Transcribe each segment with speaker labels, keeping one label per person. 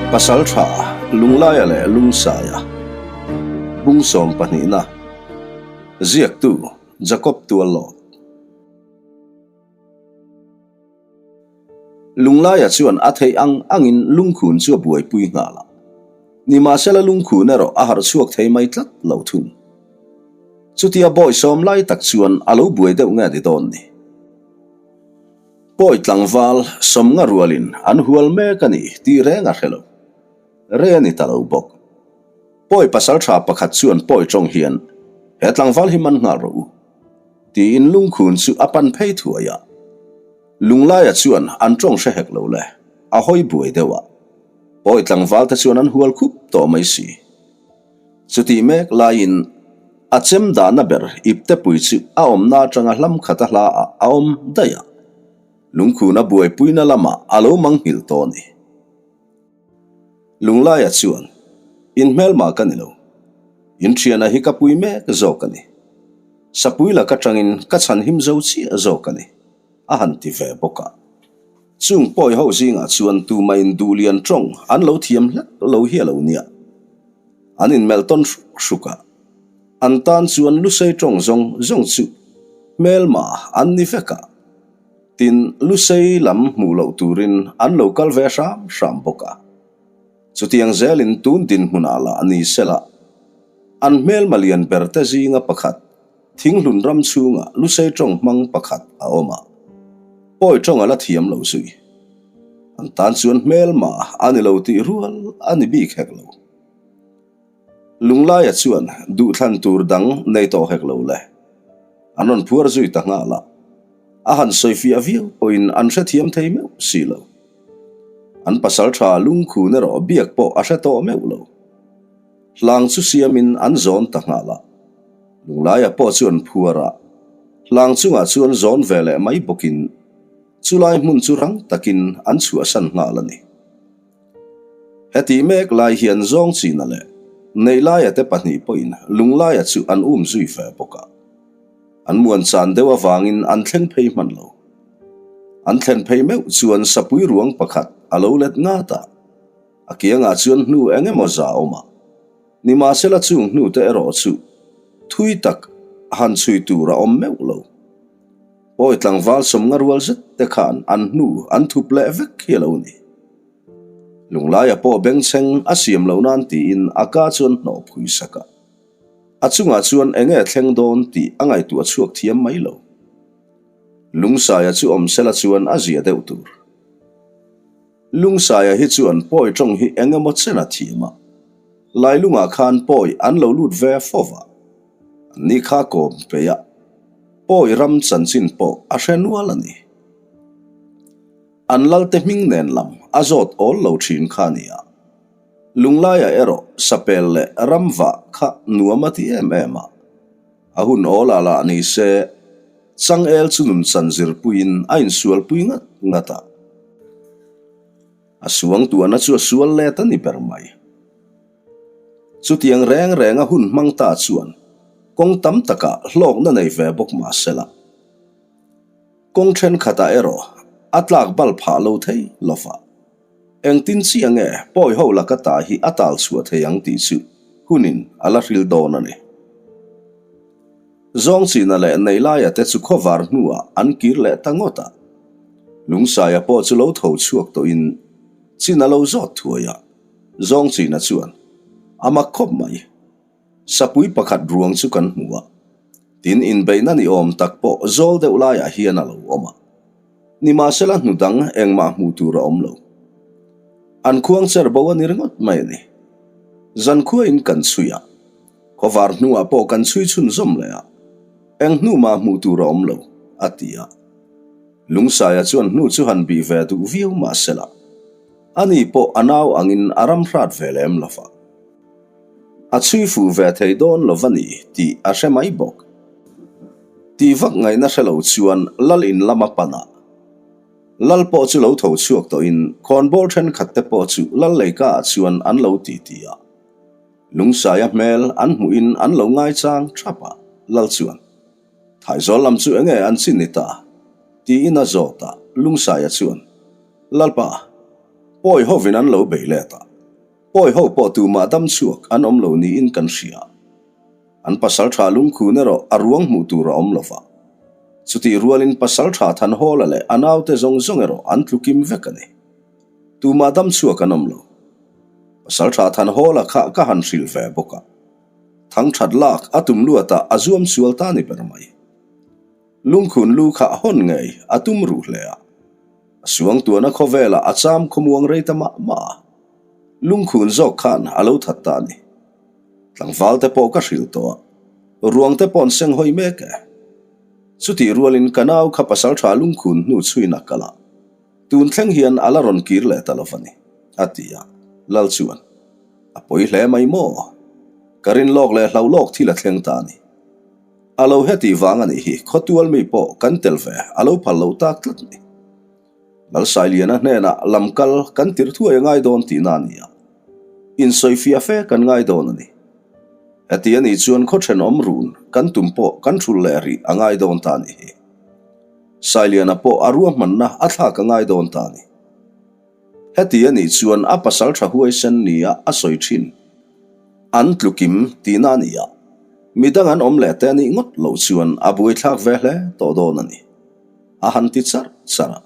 Speaker 1: Pasaltha Lunglaia leh Lungsaia Bung sawm pahnihna Ziaktu Jacob Tuallawt Lunglaia chuan a theih ang angin lungkhun chu a buaipui nghal a. Nimahsela lungkhun erawh a harh chhuak thei mai tlat lo thung. Chutia bawi sawm lai tak chuan a lo buai deuh nge ni dawn ni. Pawi tlangval sawmnga rualin an hual mek a ni tih reng a hre lo. Re a ni ta lo bawk. Pawi pasal tha pakhat chuan pawi tawng hian he tlangval hi man nghal rawh u. Tiin lungkhun chu a pan phei thuai a. Lunglaia chuan an tawng hre hek lo le, a hawi buai deuh a. Pawi tlangval te chuan an hual khup tawh mai si. Chutih mek laiin a chem dahna ber iptepui chu a awmna atanga hlam khat a hla ah a awm daih a, lungkhuna buaipuina lamah a lo mang nghilh tawh a ni. Lunglaia chuan, In hmelma ka ni lo. In thiana hi ka pui mek zawk a ni. Sapui lak atangin ka chhan him zo chiah zawk a ni, a han ti ve bawk a. Chung pawi ho zingah chuan tumah in duh lian tawng an lo thiam hlek lo hi a lo nia. An inmelh tawn hruk hruk a, an tan chuan lusei tawng zawng zawng chu hmelma an ni vek a, tin lusei lam hmuh loh turin an lo kal ve hram hram bawk a. Chutiang zelin tun dinhmunah lah ni sela, an hmelma lian ber te zinga pakhat Thinghlun ram chhungah Lusei tawng hmang pakhat a awm a, pawi tawng a la thiam lo zui. An tan chuan hmelma a ni lo tih rual a ni bik hek lo. Lunglaia chuan duhthlan tur dang nei tawh hek lo le. An rawn phuar zui ta nghal a, a han sawifiah viau pawhin an hrethiam thei meuh si lo. An pasal tha lungkhun erawh biak pawh a hre tawh meuh lo. Hlang chu siamin an zawn ta nghal a. Lunglaia pawh chu an phuar a, hlang chungah chuan zawn ve leh mai bawkin chulai hmun chu rang takin an chhuahsan nghal a ni. Hetih mek lai hian zawng china leh Neihlaia te pahnih pawhin Lunglaia chu an um zui ve bawk a. An muan chan deuh avangin an thleng phei hman lo. An thlen phei meuh chuan sapui ruang pakhat a lo let ngat a, a kiangah chuan hnu eng emaw za a awm a. Nimahsela chung hnute erawh chu thui tak han chhui tur a awm meuh lo. Pawi tlangval sawmnga rual zet te khan an hnu an thup leh vek hi a lo ni. Lunglaia pawh bengchheng a siam loh nan tiin a ka chuan hnawh phui sak a. A chungah chuan eng nge thleng dawn tih a ngaihtuah chhuak thiam mai lo. Lungsaia chu awm sela chuan a zia deuh tur. Lungsaia hi chuan pawi tawng hi eng emaw chen a thiam a, Lailungah khan pawi an lo lut ve fo va, an ni kha kawm peih a, pawi ram chanchin pawh a hre nual a ni. An lalte hming nen lam a zawt awl lo thin kha a ni a, Lunglaia erawh sapel leh ramvah kha nuam a ti em em a, a hun awl ah lah ni se Changel chu nun chan zirpuiin a insualpui ngat ngat a. A suang tuahna chu a sual let a ni ber mai. Chutiang reng renga hun hmang ta chuan kawng tam takah hlawkna nei ve bawk mah sela. Kawng thenkhatah erawh a tlak bal phah lo thei lova. Engtin chiah nge pawi ho laka ta hi a tal chhuah thei ang tih chu hunin a la hril dawn a ni. Zawngchina leh Neilaia te chu khawvar hnuah an kir leh ta ngawt a. Lungsaia pawh chu lo tho chhuak tawhin chin a lo zawt thuai a, Zawngchina chuan, A mak khawp mai. Sapui pakhat ruang chu kan hmu a, tin inbeihna ni awm tak pawh zawl deuh laiah hian a lo awm a. Nimahsela hnu dang engmah hmuh tur a awm lo. An khuang cher bo a ni ringawt mai a ni. Zankhuain kan chhui a, khawvar hnuah pawh kan chhui chhunzawm leh a, eng hnu mah hmuh tur a awm lo, a ti a. Lungsaia chuan hnu chu han bih ve duh viau mahsela, ani pawh a nau angin a ram hrat ve lem lo va. A chhui fuh ve thei dawn lo va ni tih a hre mai bawk. Tih vak ngaihna hre lo chuan lal in lam a pan a. Lal pawh chu lo tho chhuak tawhin khawnbawl thenkhat te pawh chu lal leika ah chuan an lo ti ti a. Lungsaia hmel an hmuhin an lo ngaichang thap a, lal chuan, Thaizawl lam chu enge an chin ni ta? tiin a zawt a, Lungsaia chuan, Lalpa, pawi hovin an lo bei let a. Pawi ho pawh tumah dam chhuak an awm lo niin kan hria. An pasaltha lungkhun erawh a ruang hmuh tur a awm lo va. Chutih rualin pasaltha Thanhawla leh a naute zawng zawng erawh an tlukim vek a ni. Tumah dam chhuak an awm lo. Pasaltha Thanhawla kha ka han hrilh ve bawk a. Thangthat lak a tum luatah a zuam sual ta ni ber mai. Lungkhun lu kha hawn ngei a tum ruh hle a. A suangtuahna khawvelah a cham khawmuang rei ta mah mah a. Lungkhun zawk khan a lo that ta a ni. Tlangval te pawh ka hrilh tawh a, ruang te pawh an seng hawi mek e. Chutih rualin ka nau kha pasal tha lungkhun hnu chhuina kal a, tun thleng hian a la rawn kir leh ta lo va ni, a ti a, Lal chuan, A pawi hle mai maw? Ka rin lawk leh hlauh lawk thil a thleng ta a ni. A lo hetih vang a nih hi khawtual mi pawh kan tel ve a lo phal loh tak tlat ni. Lalsailiana hnenah lam kal kan tirh thuai a ngai dawn tihna a ni a, insawifiah fe kan ngai dawn a ni. Heti a nih chuan khaw thenawm run kan tum pawh kan thulh leh rih a ngai dawn ta a nih hi. Sailiana pawh a ruahmanna a thlak a ngai dawn ta a ni. Heti a nih chuan a pasal tha huaisen nia a sawi thin. An tlukim tihna a ni a, midang an awm leh te a nih ngawt loh chuan a buaithlak ve hle tawh dawn a ni. A han ti charh charh a.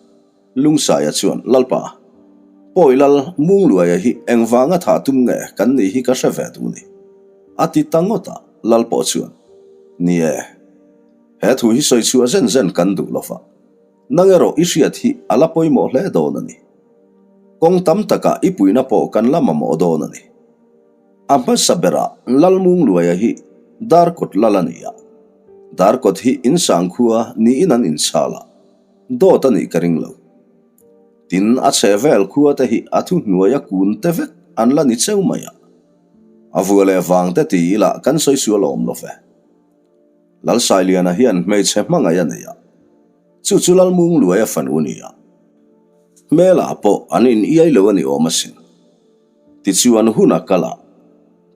Speaker 1: Lungsaia chuan, Lalpa, Pawi Lal Mungluaia hi engvanga thah tum nge kan nih hi ka hre ve duh ni? A ti ta ngawt a. Lal pawh chuan, Ni e, he thu hi sawi chhuah zen zen kan duh lo va, nang erawh i hriat hi a la pawimawh hle dawn a ni. Kawng tam takah i puihna pawh kan la mamawh dawn a ni. A hmasa berah Lalmungluaia hi Darkawt lal a ni a, Darkawt hi insangkhua niin an inchhal a, dawt a nih ka ring lo. Tin, a chhe vel khua te hi a thuhnuaia kun te vek an la ni cheu mai a, a vua leh vang te ti ila kan sawi sual awm lo ve. Lalsailiana hian hmeichhe hmangaih a nei a, chu chu Lalmungluaia fanu a ni a, hmelah pawh an in iai lo a ni awm asin. Tichuan hun a kal a,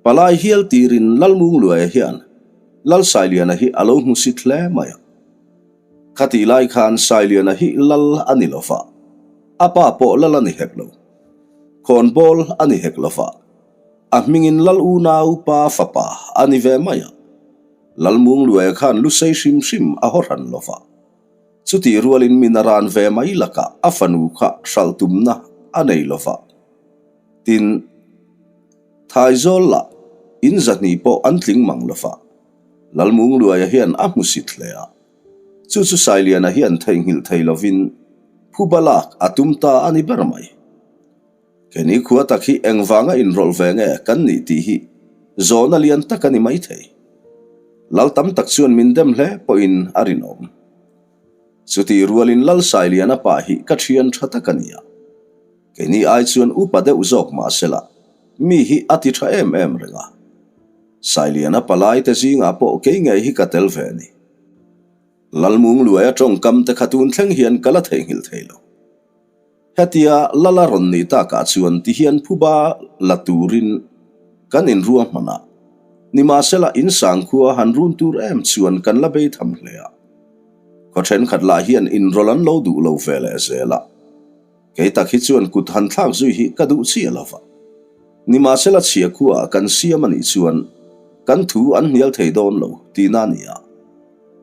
Speaker 1: palai hial tirin Lalmungluaia hian Lalsailiana hi a lo hmusit hle mai a. Khatih lai khan Sailiana hi lal a ni lo va, a pa pawh lal a ni hek lo. Khawnbawl a ni hek lo va, a hmingin Lal unau pa fapa a ni ve mai a. Lalmungluaia khan lusei hrim hrim a haw hran lo va. Chutih rualin min a ran ve mai lakah a fanu kha hralh tumna a nei lo va. Tin, Thaizawl lah in zahnih pawh an tling mang lo va. Lalmungluaia hian a hmusit hle a. Chu chu Sailiana hian theihnghilh thei lovin phuba lak a tum ta a ni ber mai. Keni khua tak hi engvanga inrawlh ve nge kan nih tih hi zawhna lian tak a ni maithei. Lal tam tak chuan min dem hle pawhin a rinawm. Chutih rualin Lal Sailiana pa hi ka thian tha tak a ni a. Keini ai chuan upa deuh zawk mah sela mi hi a ti tha em em reng a. Sailiana palai te zingah pawh kei ngei hi ka tel ve a ni. Lalmungluaia tawngkam te kha tun thleng hian ka la theihnghilh thei lo. Hetia Lala rawn nih takah chuan tihian phuba la turin kan inruahman a, nimahsela insangkhua han run tur em chuan kan la bei tham hle a. Khaw thenkhat lah hian inrawlh an lo duh lo ve leh zel a. Kei tak hi chuan kut han thlak zui hi ka duh chiah lo va. Nimahsela chhiahkhuaah kan siam a nih chuan kan thu an hnial thei dawn lo tihna a ni a.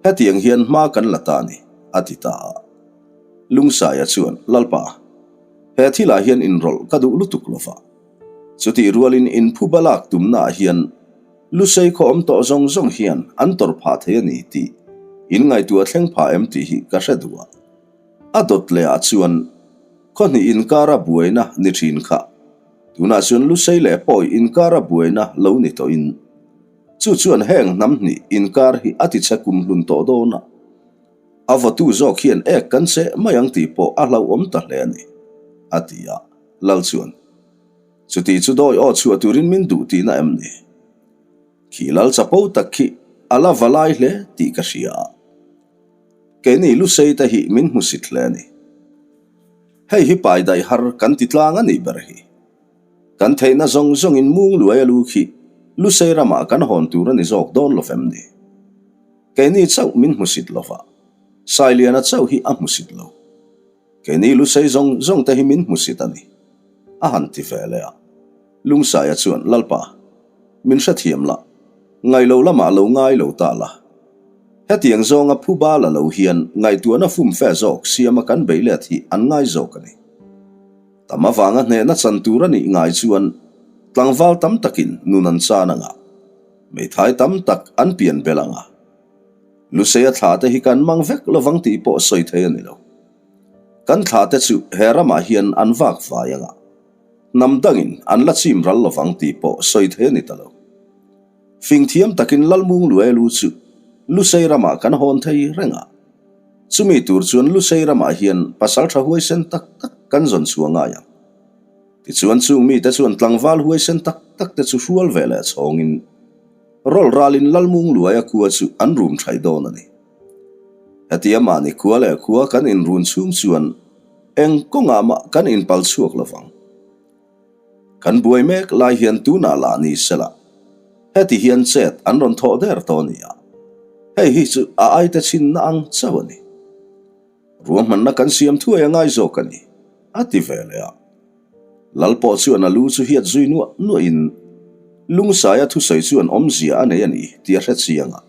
Speaker 1: Hetiang hian hma kan la ta a ni, a ti ta a. Lungsaia chuan, Lalpa, he thilah hian inrawlh ka duh lutuk lo va. Chutih rualin inphuba lak tumnaah hian Lusei khaw awm tawh zawng zawng hian an tawrh phah thei a ni tih in ngaihtuah thleng phah em tih hi ka hre duh a. A dawt lehah chuan khaw hnih inkara buaina ni thin kha tunah chuan Lusei leh Pawi inkara buaina lo ni tawhin chu chuan heng hnam hnih inkar hi a tichhe kumhlun tawh dawn a. A vawtu zawk hian ek kan che mai ang tih pawh a hlauhawm ta hle a ni, a ti a. Lal chuan, Chuti chu dawi aw chhuah turin min duh tihna em ni? Khi lal chapo tak khi a la va lai hle tih ka hria a. Keini Lusei te hi min hmusit hle a ni. Hei hi pai daih har kan ti tlang a nih ber hi. Kan theihna zawng zawngin mung luai a lu khi Lusei ramah kan hawn tur a ni zawk dawn lo vem ni? Keini chauh min hmusit lo va, Sailiana chauh hi a hmusit lo. Keini Lusei zawng zawng te hi min hmusit a ni, a han ti ve leh a. Lungsaia chuan, Lalpa, min hrethiam la, ngailo lamah lo ngai lo ta la. Hetiang zawnga phuba la lo hian ngaihtuahna fumfe zawk siama kan bei let hi an ngai zawk a ni. Tam avanga hnehna chan tur a nih ngai chuan tlangval tam takin nun an chan ang a, hmeithai tam tak an pian belh ang a. Luseia thla te hi kan mang vek lovang tih pawh sawi thei a ni lo. Kan thla te chu he ramah hian an vak vai ang a, hnam dangin an la chim ral lovang tih pawh sawi thei a ni ta lo. Fing thiam takin Lalmung Luelu chu Lusei ramah kan hawn thei reng a. Chumi tur chuan Lusei ramah hian pasaltha huaisen tak tak kan zawn chhuah ngai ang. Tichuan chung mite chuan tlangval huaisen tak tak te chu hrual ve leh chhawngin rawlh ralin Lalmung Luaia khua chu an rum thai dawn a ni. Hetia mahni khua leh khua kan inrun chhung chuan eng kawngah mah kan inpal chhuak lovang. Kan buai mek lai hian tunah lah ni sela, heti hian chet an rawn thawh der tawh a ni a, hei hi chu a aite chhinna ang chauh a ni. Ruahmanna kan siam thuai a ngai zawk a ni, a ti ve leh a. Lal pawh chuan a lu chu hiat zui nuah nuahin Lungsaia thusawi chuan awmzia a nei a ni tih a hre chiang a.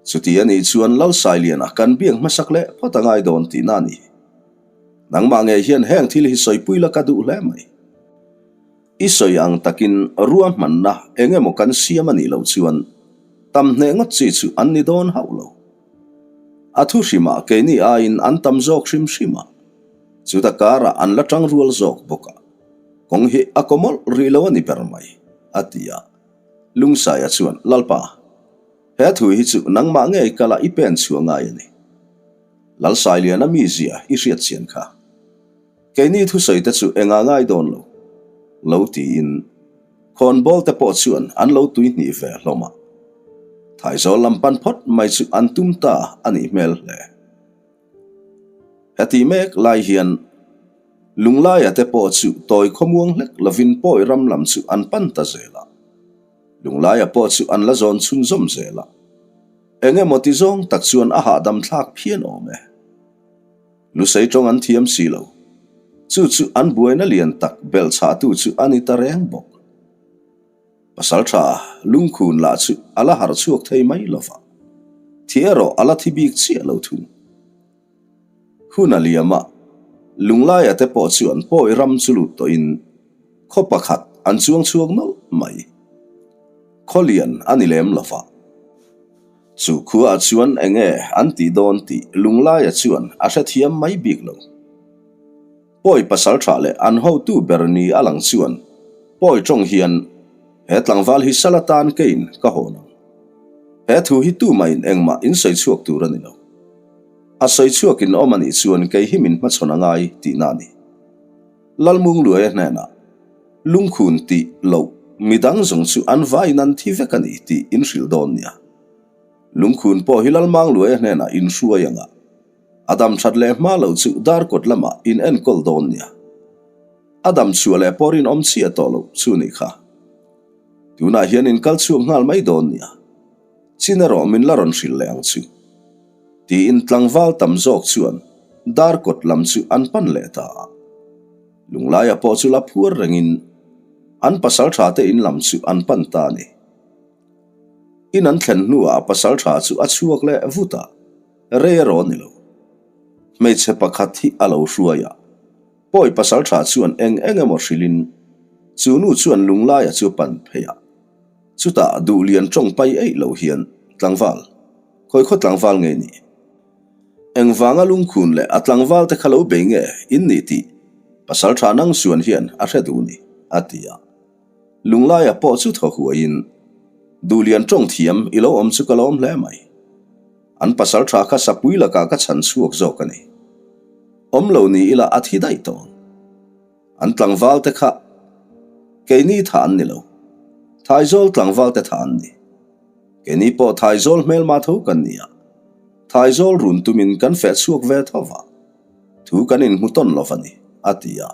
Speaker 1: Chuti a nih chuan Lalsailiana kan biak hmasak leh phawt a ngai dawn tihna a ni. Nangmah ngei hian heng thil hi sawipui la ka duh hle mai. I sawi ang takin ruahmanna eng emaw kan siam a nih loh chuan tam hneh ngawt chi chu an ni dawn hauh lo. A thu hrimah keini aiin an tam zawk hrim hrim a, chuta karah an la tang rual zawk bawk a, kawng hi a kaw mawlh rih lo a ni ber mai, a ti a. Lungsaia chuan, Lalpa, he thu hi chu nangmah ngei kala i pen chhuah ngai a ni. Lalsailiana mizia i hriat chian kha. Keini thusawi te chu engah ngai dawn lo, lo tiin khawnbawl te pawh chuan an lo tuihnih ve hlawm a. Thaizawl lam pan phawt mai chu an tum ta a nih hmel hle. Heti mek lai hian Lunglaia te pawh chu tawi khawmuang hlek lovin pawi ram lam chu an pan ta zel a. Lunglaia pawh chu an la zawn chhunzawm zel a. Eng emaw ti zawng tak chuan a hahdam thlak phian awm e. Lusei tawng an thiam si lo. Chu chu an buaina lian tak belhchhahtu chu a ni ta reng bawk. Pasaltha lungkhun lah chu a la harh chhuak thei mai lo va, thi erawh a la thi bik chiah lo thung. Hun a liam a, Lunglaia te pawh chuan pawi ram chu lut tawhin khaw pakhat an chuang chhuak nawlh mai. Khaw lian a ni lem lo va. Chu khuaah chuan eng nge an tih dawn tih Lunglaia chuan a hrethiam mai bik lo. Pawi pasal tha leh an hotu ber ni a lang chuan pawi tawng hian he tlangval hi sal atan keiin ka hawn ang. He thu hi tumahin engmah in sawi chhuak tur a ni lo. A sawi chhuakin awm a nih chuan kei hi min hmachhawn a ngai tihna a ni. Lalmungluaia hnenah lungkhun tih loh midang zawng chu an vaiin an thi vek a ni tih in hrilh dawn nia. Lungkhun pawh hi Lalmangluaia hnenah in hruai ang a. A dam that leh hma loh chu darkawt lamah in enkawl dawn nia. A dam chhuah leh pawh rinawm chiah tawh loh chu nih kha. Tunah hian in kal chhuak nghal mai dawn nia. Chin erawh min la rawn hrilh leh ang chu. Tiin tlangval tam zawk chuan darkawt lam chu an pan leh ta a. Lunglaia pawh chu la phuar rengin an pasal tha te in lam chu an pan ta a ni. In an thlen hnuah pasal tha chu a chhuak leh vut a. Rei a rawn ni lo. Hmeichhe pakhat hi a lo hruai a, pawi pasal tha chuan eng eng emaw hrilhin chu nu chuan Lunglaia chu a pan phei a. Chutah Duhlian tawng pai eih lo hian, Tlangval, khawi khaw tlangval nge ni? Engvanga lungkhun leh a tlangval te kha lo bei nge in ni tih pasal tha nang suan hian a hre duh ni, a ti a. Lunglaia pawh chu thaw huaiin, Duhlian tawng thiam i lo awm chu ka lawm hle mai. An pasal tha kha sapui lakah ka chhan chhuak zawk a ni. Awm lo ni ila a thi daih tawh ang. An tlangval te kha keini tha an ni lo. Thaizawl tlangval te tha an ni. Keini pawh Thaizawl hmelma tho kan ni a. Thaizawl run tumin kan feh chhuak ve tho va. Thu kan inhmu tawn lo va ni, a ti a.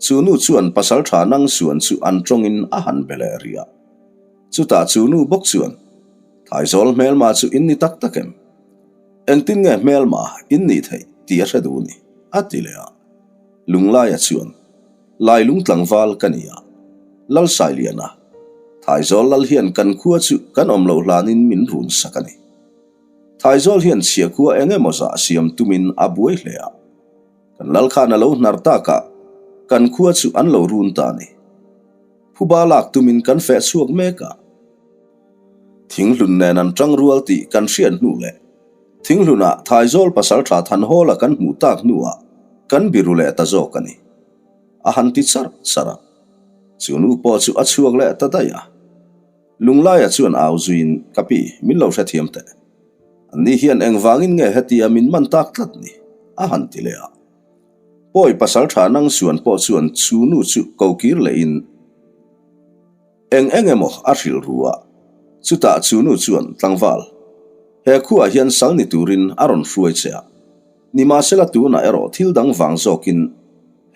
Speaker 1: Chu nu chuan pasal tha nang suan chu an tawngin a han be leh rih a. Chutah chu nu bawk chuan, Thaizawl hmelma chu in ni tak tak em? Engtin nge hmelma in nih theih tih a hre duh ni? a ti leh a. Lunglaia chuan, Lailung tlangval ka ni a. Lalsailiana, Thaizawl lal hian kan khua chu kan awm loh hlanin min run sak a ni. Thaizawl hian chhia khua eng emaw zah siam tumin a buai hle a. Kan lal khan a lo hnar takah kan khua chu an lo run ta a ni. Phuba lak tumin kan feh chhuak mek a. Thinghlun nen an tang rual tih kan hriat hnu leh Thinghlunah Thaizawl pasaltha Thanhawla kan hmuh tak hnuah kan biru leh ta zawk a ni. A han ti charh charh a. Chu nu pawh chu a chhuak leh ta daih a. Lunglaia chuan au zuiin, Ka pi, min lo hrethiam teh. Anni hian engvangin nge hetia min man tak tlat ni? a han ti leh a. Pawi pasaltha nang suan pawh chuan chu nu chu ko kir lehin, Eng eng emaw a hrilh ru a, chutah chu nu chuan tlangval, he khuaah hian sal ni turin a rawn hruai che a, nimahsela tunah erawh thil dang vang zawkin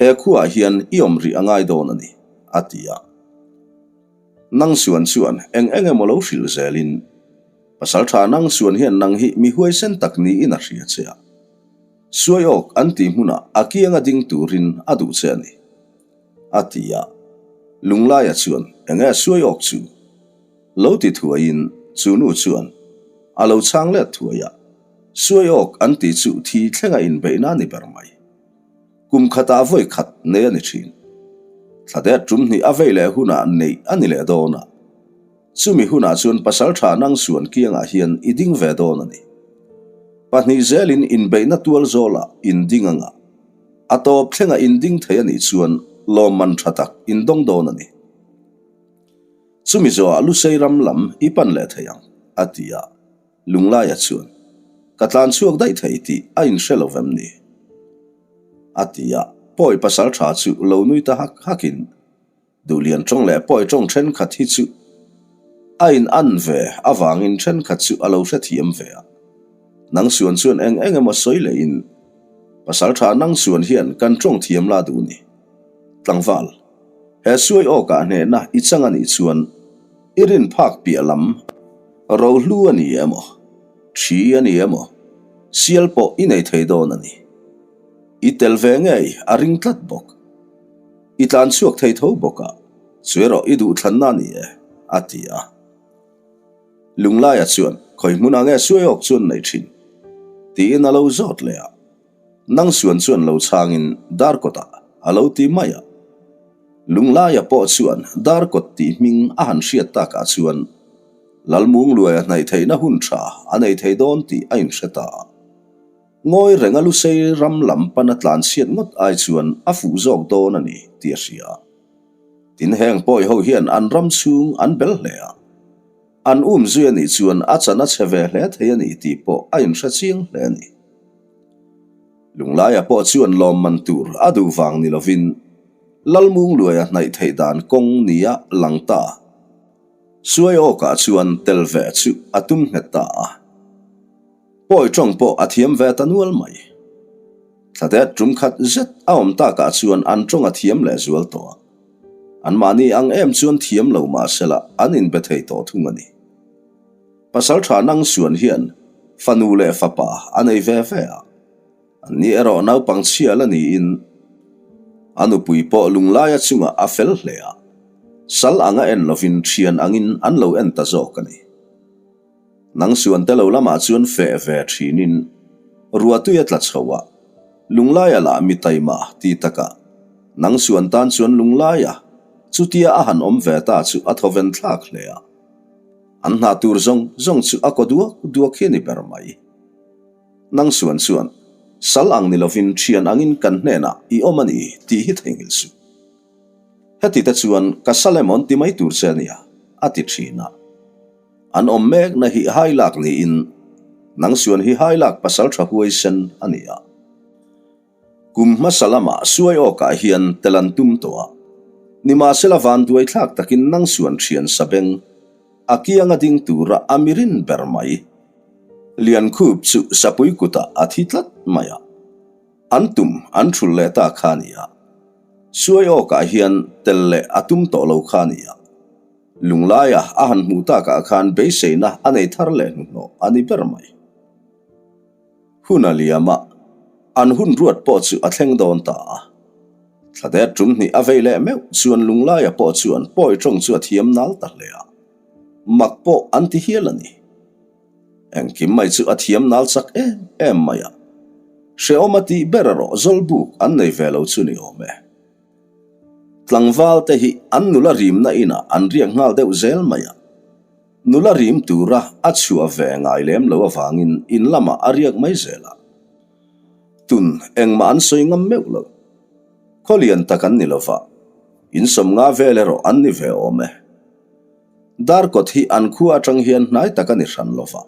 Speaker 1: he khuaah hian i awm rih a ngai dawn a ni, a ti a. Nang suan chuan eng eng emaw lo hrilh zelin, Pasaltha nang suan hian nang hi mi huaisen tak niin a hria che a, suai awk an tih hmunah a kianga ding turin a duh che a ni. A ti a, Lunglaia chuan eng nge suai awk chu? Lo ti thuaiin chu nu chuan a lo chhang let thuai a, suai awk an tih chu thi thlenga inbeihna a ni ber mai. Kum khatah vawi khat nei a ni thin. Thladet tum hnih a vei leh hunah neih a ni leh dawn a. Chumi hunah chuan pasaltha nang suan kiangah hian i ding ve dawn a ni. Pahnih zelin inbeihna tual zawlah in ding anga a tawp thlenga in ding thei a nih chuan lawmman tha tak in dawng dawn a ni. Chumi zawhah Lusei ram lam i pan leh thei ang, a ti a. Lunglaia chuan, Ka tlan chhuak daih thei tih a inhre lo vem ni? A ti a, Pawi pasaltha chu lo nui ta hak hakin, Duhlian tawng leh pawi tawng thenkhat hi chu a in an ve avangin thenkhat chu a lo hrethiam ve a. Nang suan chuan eng eng emaw sawi lehin, Pasaltha nang suan hian kan tawng thiam la duh ni. Tlangval, he suai awkah hnehna i chang a nih chuan i rin phak piah lam rohlu a ni emaw, thi a ni emaw, sial pawh i nei thei dawn a ni. I tel ve ngei a ring tlat bawk. I tlan chhuak thei tho bawk a, chu erawh i duh thlanna a ni e, a ti a. Lunglaia chuan, Khawi hmunah nge suai awk chuan nei thin? tiin a lo zawt leh a. Nang suan chuan lo chhangin Darkawtah a lo ti mai a. Lunglaia pawh chuan Darkawt tih hming a han hriat takah chuan Lalmungluaia hnaih theihna hun tha a nei thei dawn tih a inhre ta a. Ngawi renga Lusei ram lam pana tlan chhiat ngawt ai chuan a fuh zawk dawn a ni tih a hria. Tin heng pawi ho hian an ram chhung an bel hle a, an um zui a nih chuan a chan a chhe ve hle thei a ni tih pawh a inhre chiang hle a ni. Lunglaia pawh chuan lawmman tur a duh vang ni lovin Lalmungluaia hnaih theih dan kawng nia lang ta Suai awkah chuan tel ve chu a tum nghet ta a. Pawi tawng pawh a thiam ve ta nual mai. Thladet tum khat zet a awm takah chuan an tawng a thiam leh zual tawh a. Anmahni ang em chuan thiam lo mah sela an inbe thei tawh thung a ni. Pasaltha nang suan hian fanu leh fapa a nei ve ve a. Anni erawh naupang chhia la niin a nupui pawh lunglaia chungah a fel hle a. Sal anga en lovin thian angin an lo en ta zawk a ni. Nang suan te lo lamah chuan feh ve thinin ruatui a tla chho a, Lunglaia lah mi taima ti takah nang suan tan chuan Lunglaia chutia a han awm ve ta chu a thaw ven thlak hle a. An hna tur zawng zawng chu a kaw duak duak hi a ni ber mai. Nang suan chuan sal ang ni lovin thian angin kan hnenah i awm a ni tih hi theihnghilh suh. Heti te chuan ka sal emaw an ti mai tur che a nia, a ti thin a. An awm mekna hi hai lak niin nang suan hi hai lak pasal tha huaisen a ni a. Kum hmasa lamah suai awkah hian tel an tum tawh a. Nimahsela vanduai thlak takin nang suan thian sabeng a kianga ding tura a mirin ber mai. Liankhup chu sapui kutah a thi tlat mai a. An tum an thulh leh ta kha a ni a. Suai awkah hian tel leh a tum tawh lo kha a ni a. Lunglaia a han hmuh takah khan beiseina a nei thar leh hnuhnawh a ni ber mai. Hun a liam a, an hun ruat pawh chu a thleng dawn ta a. Thladet ṭum hnih a vei leh meuh chuan Lunglaia pawh chuan pawi ṭawng chu a thiam nal ta hle a, mak pawh an ti hial a ni. Engkim mai chu a thiam nal chak em em mai a, hrehawm a tih ber erawh zawlbuk an nei ve lo chu ni awm e. Tlangval te hi an nula rimna inah an riak nghal deuh zel mai a, nula rim tura a chhuah ve ngai lem lo avangin in lamah a riak mai zel a. Tun engmah an sawi ngam meuh lo. Khaw lian tak an ni lova, in sawmnga vel erawh an ni ve awm e. Darkawt hi an khua atang hian hnai tak a ni hran lova.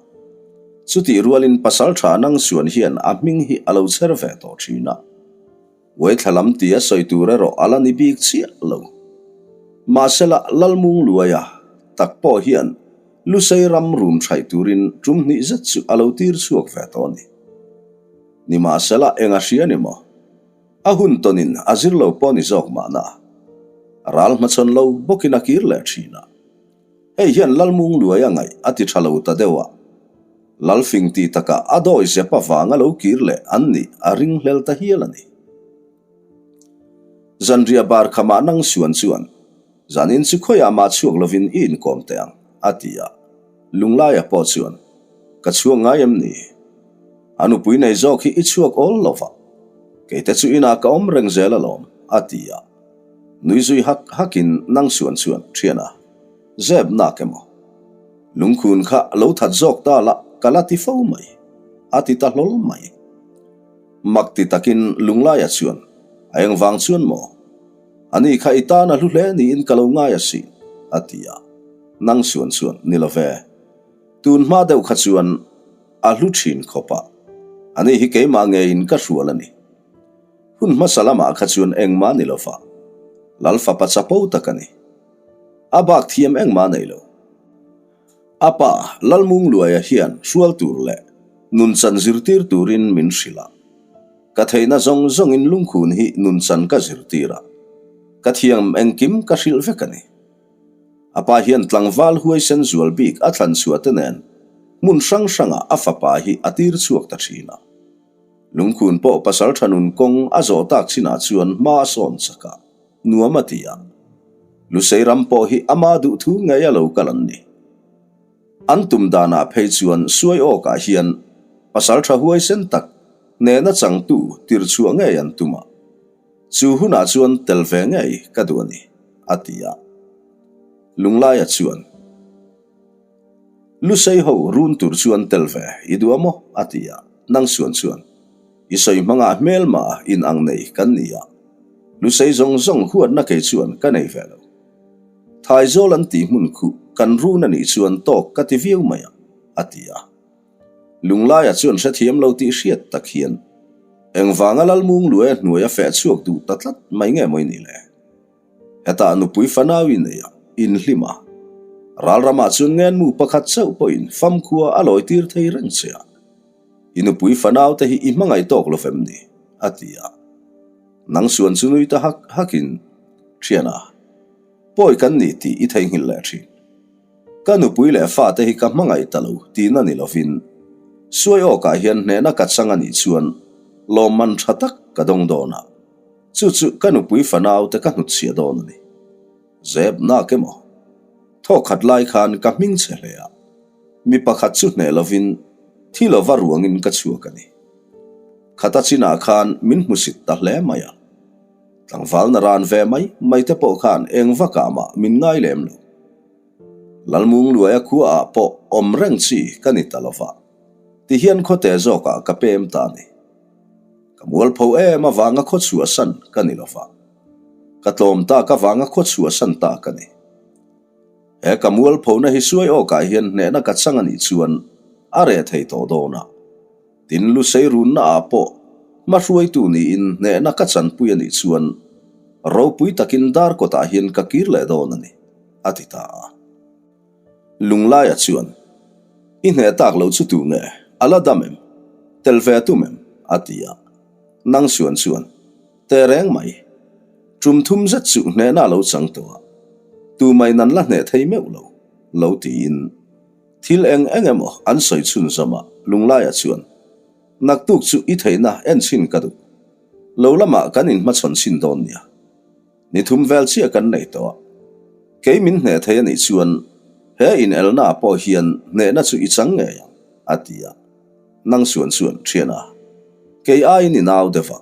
Speaker 1: Chutih rualin Pasaltha Nangsuan hian a hming hi a lo chher ve tawh thin a. Uaithla lam tia sawi tur erawh a la ni bik chiah lo. Mahsela Lalmungluaia tak pawh hian Lusei ram rum thaih turin tum hnih zet chu a lo tir chhuak ve tawh a ni. Nimahsela eng a hria ni maw? A hun tawnin a zir lo pawh ni zawk mahna. Ral hmachhawn lo bawkin a kir leh thin a. Hei hian Lalmungluaia ngaih a ti tha lo ta deuh a. Lalfing tih takah a dawi zep avanga lo kir leh an nih a ringhlel ta hial a ni. Zanriah bar khamah nang suan chuan, Zanin chu khawiah mah chhuak lovin i inkawm teh ang, a ti a. Lunglaia pawh chuan, Ka chhuak ngai em ni? A nupui nei zawk hi i chhuak awl lo va, keite chu inah ka awm reng zel alawm, a ti a. Nui zui hak hakin nang suan chuan, Thiana, zep nak emaw? Lungkhun kha lo that zawk ta la ka la ti fo mai, a ti ta hlawl mai. Mak ti takin Lunglaia chuan, A engvang chuan maw? Ani kha i tan a hlu hle niin ka lo ngai asin, a ti a. Nang suan chuan, Ni lo ve. Tun hma deuh kha chuan a hlu thin khawp a, ani hi keimah ngeiin ka hrual a ni. Hun hmasa lamah kha chuan engmah ni lo va, Lal fapa chapo tak a ni. A bak thiam engmah nei lo. A pa Lalmungluaia hian hrual tur leh nunchan zirtir turin min hrilh a. Ka theihna zawng zawngin lungkhun hi nunchan ka zirtir a, ka thiam engkim ka hrilh vek a ni. A pa hian tlangval huaisen zual bik a thlan chhuah te nen hmun hrang hrangah a fapa hi a tir chhuak ta thin a. Lungkhun pawh pasal tha nun kawng a zawh tak chinah chuan hma a sawn chak a, nuam a ti a. Lusei ram pawh hi ama duhthu ngei a lo kal an ni. An tum danah phei chuan suai awkah hian pasal tha huaisen tak nena changtu tir chhuah ngei an tum a. Chu hunah chuan tel ve ngei ka duh a ni, a ti a. Lunglaia chuan, Lusei ho run tur chuan tel ve i duh a maw? a ti a. Nang suan chuan, I sawi hmangah hmelma in ang nei kan ni a, Lusei zawng zawng huatna kei chuan ka nei ve lo. Thaizawl an tih hmun khuh kan run a nih chuan tawk ka ti viau mai a, a ti a. Lunglaia chuan hrethiam lo tih hriat tak hian engvanga Lalmungluaia hnuai a feh chhuak duh ta tlat mai nge maw i nih le? Hetah nupui fanau i nei a, in hlim a. Ralramah chuan ngenmu pakhat chauh pawhin famkhua a lawi tir thei reng che a. I nupui fanau te hi i hmangaih tawk lo vem ni? a ti a. Nang suan chu nui ta hak hakin, Thiana, pawi kan ni tih i theihnghilh leh thin. Ka nupui leh fate hi ka hmangaih ta lo tihna ni lovin, suai awkah hian hnehna ka chang a nih chuan lawmman tha tak ka dawng dawn a, chu chu ka nupui fanaute ka hnutchhiah dawn a ni. Zep nak emaw? Thawkhat lai khan ka hming che hle a, mi pakhat chu hneh lovin thi lova ruangin ka chhuak a ni. Khata chinah khan min hmusit ta hle mai a. Tlangvalna ran ve mai mai te pawh khan eng vakah mah min ngai lem lo. Lalmungluaia khuaah pawh awm reng chi ka ni ta lova, tihian khawte zawkah ka pem ta a ni. Ka mualpho em avanga khaw chhuahsan ka ni lova, ka tlawm tak avanga khaw chhuahsan ta ka ni. He ka mualphona hi suai awkah hian hnehna ka chang a nih chuan a reh thei tawh dawn a. Tin, Lusei runna ah pawh hmahruaitu niin hnehna ka chanpui a nih chuan ropui takin Darkawtah hian ka kir leh dawn a ni, a ti ta a. Lunglaia chuan, I hneh tak lo chu tu nge? A la dam em? Tel ve tum em? a ti a. Nang suan chuan, Teh reng mai. Tum thum zet chu hnehna a lo chang tawh a, tumai nan la hneh thei meuh lo, lo tiin. Thil eng eng emaw an sawi chhun zawm a, Lunglaia chuan, Naktuk chu i theihna en chhin ka duh. Lo lamah kan inhmachhawn chhin dawn nia. Ni thum vel chiah kan nei tawh a, kei min hneh thei a nih chuan he inelna pawh hian hnehna chu i chang ngei ang, a ti a. Nang suan chuan thian a, kei aiin i nau deuh a,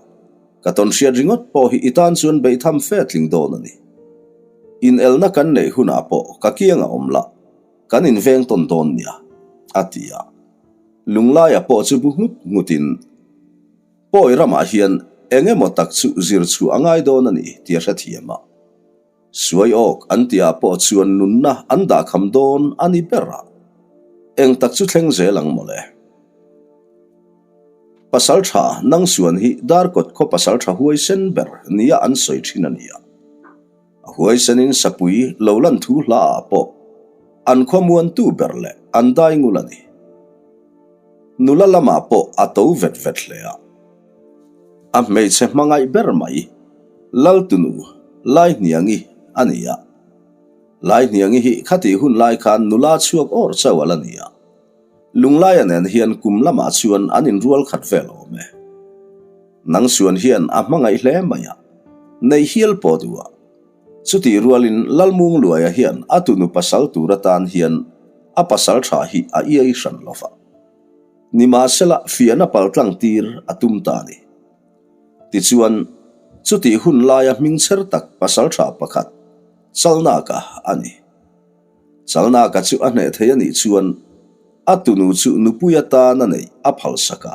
Speaker 1: ka tawn hriat ringawt pawh hi i tan chuan beihtham fe tling dawn a ni. Inelna kan neih hunah pawh ka kiang a awm lah. Kan inveng tawn dawn nia, a ti a. Lunglaia pawh chu bu nghut nghutin, Pawi ramah hian eng emaw tak chu zir chhuah a ngai dawn a ni tih a hrethiam a. Suai awk an tihah pawh chuan nunna an dahkham dawn a ni ber a. Eng tak chu thleng zel ang mawle. Pasaltha Nangsuan hi Darkawt khaw pasaltha huaisen ber nia an sawi thin a ni a. A huaisenin sapui lo lan thu hla ah pawh an khuamuantu ber leh an dai ngul a ni. Nula lamah pawh a to vet vet hle a. A hmeichhe hmangaih ber mai Laltunu Laihniangi a ni a. Laihniangi hi khatih hun lai khan nula chhuak awr chauh a la ni a. Lunglaia nen hian kum lamah chuan an inrual khat vel awm e. Nang suan hian a hmangaih hle mai a, neih hial pawh duh a. Chutih rualin Lalmungluaia hian a tunu pasal tur atan hian a pasal tha hi a iai hran lo va. Nimahsela fiahna paltlang tir a tum ta a ni. Tichuan, chutih hun laia hmingchher tak pasal tha pakhat, Chalnaka a ni. Chalnaka chu a hneh thei a nih chuan a tunu chu nupui atan a neih a phalsak a.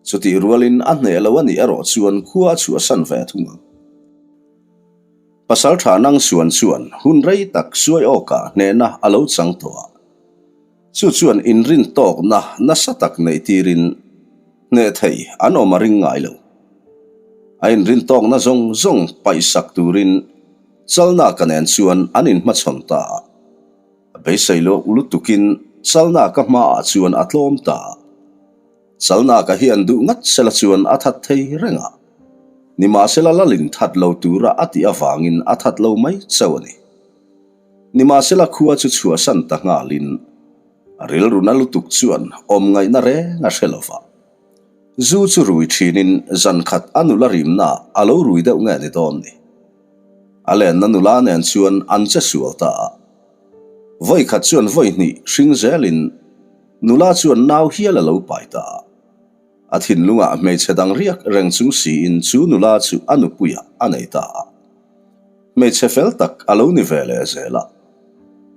Speaker 1: Chutih rualin a hneh lo a nih erawh chuan khua a chhuahsan ve thung ang. Pasaltha Nangsuan chuan hun rei tak suai awkah hnehna a lo chang tawh a. Chu chuan inrin tawkna nasa tak neih tirin hneh thei an awm a ring ngai lo. A inrin tawkna zawng zawng paihsak turin Chalnaka nen chuan an inhmachhawn ta a. A beisei loh lutukin Chalnaka hmaah chuan a tlawm ta a. Chalnaka hian duh ngat sela chuan a that thei reng a. Nimahsela lalin that lo tura a tih avangin a that lo mai chauh a ni. Nimahsela khua chu chhuahsan ta nghalin a rilru na lutuk chuan awm ngaihna reng a hre lo va. Zu chu rui thinin zan khat a nula rimna a lo rui deuh nge ni dawn ni. A lenna nula nen chuan an che sual ta a. Vawi khat chuan vawi hnih hring zelin nula chuan nau hial a lo pai ta a. A thinlungah hmeichhe dang riak reng chung siin chu nula chu a nupuiah a nei ta a. Hmeichhe fel tak a lo ni ve leh zel a.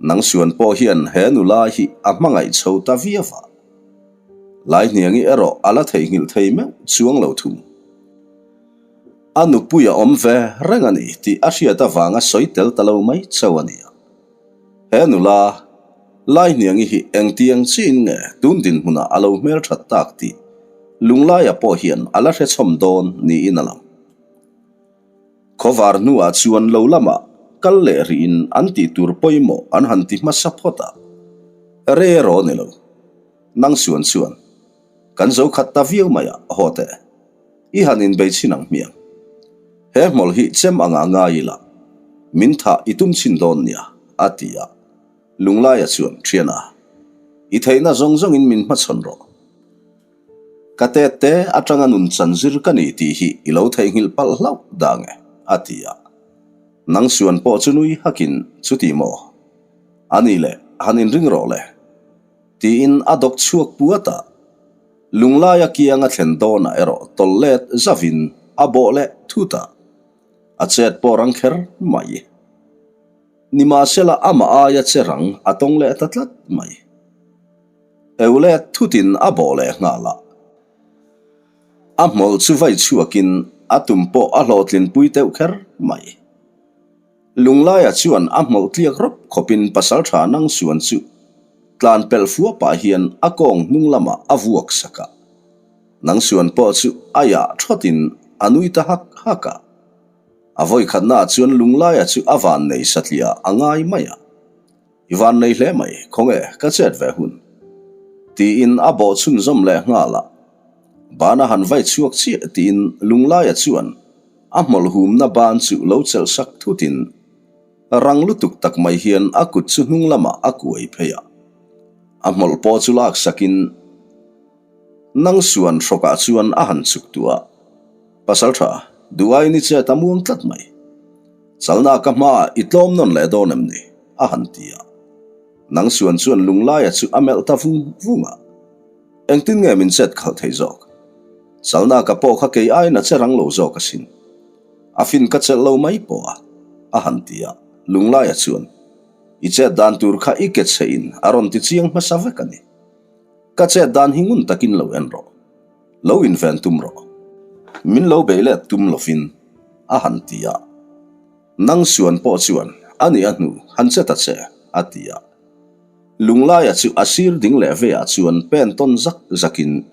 Speaker 1: Nang suan pawh hian he nula hi a hmangaih chho ta viau a. Laihniangi erawh a la theihnghilh thei meuh chuang lo thung. A nupui a awm ve reng a ni tih a hriat avanga sawi tel ta lo mai chauh a nia. He nula, Laihniangi hi engtiang chiin nge tun dinhmunah a lo hmelthat tak tih Lunglaia pawh hian a la hrechhawm dawn niin a lang. Khawvar hnuah chuan lo lamah kal leh rihin an tih tur pawimawh an han ti hmasa phawt a. Re erawh ni lo. Nang suan chuan, Kan zo khat ta viau mai a, haw teh. I han inbei chhin ang hmiang. He hmawlh hi chem anga ngai ila, min thah i tum chhin dawn nia, a ti a. Lunglaia chuan, Thiana, i theihna zawng zawngin min hmachhawn rawh. Ka tet te atanga nun chan zir ka ni tih hi i lo theihnghilh palh hlauh dang e, a ti a. Nang suan pawh chu nui hakin, Chuti maw? A ni le, han inring rawh le. Tiin a dawk chhuak puat a. Lunglaia kianga thlen dawnah erawh tawlh let zavin a bawh leh thut a. A chet pawh rang kher mai. Nimahsela amah aia che rang a tawng leh ta tlat mai. Eule thutin a bawh leh nghal a. A hmawlh chu vai chhuakin a tum pawh a hlawhtlinpui deuh kher mai. Lunglaia chuan a hmawlh tliak rawp khawpin pasaltha nang suan chu tlan pelh fua pah hian a kawng hnung lamah a vuak sak a. Nang suan pawh chu a yah thawtin a nui ta hak hak a. A vawikhatnaah chuan Lunglaia chu a vannei satliah a ngai mai a. I van nei hle mai, khawnge ka chet ve hun? Tiin a bawh chhunzawm leh nghal a. Ban a han vai chhuak chiah tiin Lunglaia chuan a hmawlh humna ban chu lo chelh sak thutin rang lutuk tak mai hian a kut chu hnung lamah a kuai phei a. A hmawlh pawh chu lak sakin Nang suan hrawkah chuan a han chuk tuah. Pasaltha, duh aiin i chet a muang tlat mai. Chalna ka hmaah i tlawm nawn leh dawn em ni? a han ti a. Nang suan chuan Lunglaia chu a melh ta vung vung a. Engtin nge min chet khalh thei zawk? Chalna ka pawh kha kei aiin a che rang lo zawk asin. A fin ka chelh lo mai pawh a, a han ti a. Lunglaia chuan, I chet dan tur kha i ke chhe in a rawn ti chiang hmasa vek a ni. Ka chet dan hi ngun takin lo en rawh. Lo inven tum rawh. Min lo bei let tum lovin, a han ti a. Nang suan pawh chuan a nih a hnu han che ta che, a ti a. Lunglaia chu a sir ding leh veiah chuan pen tawn zak zakin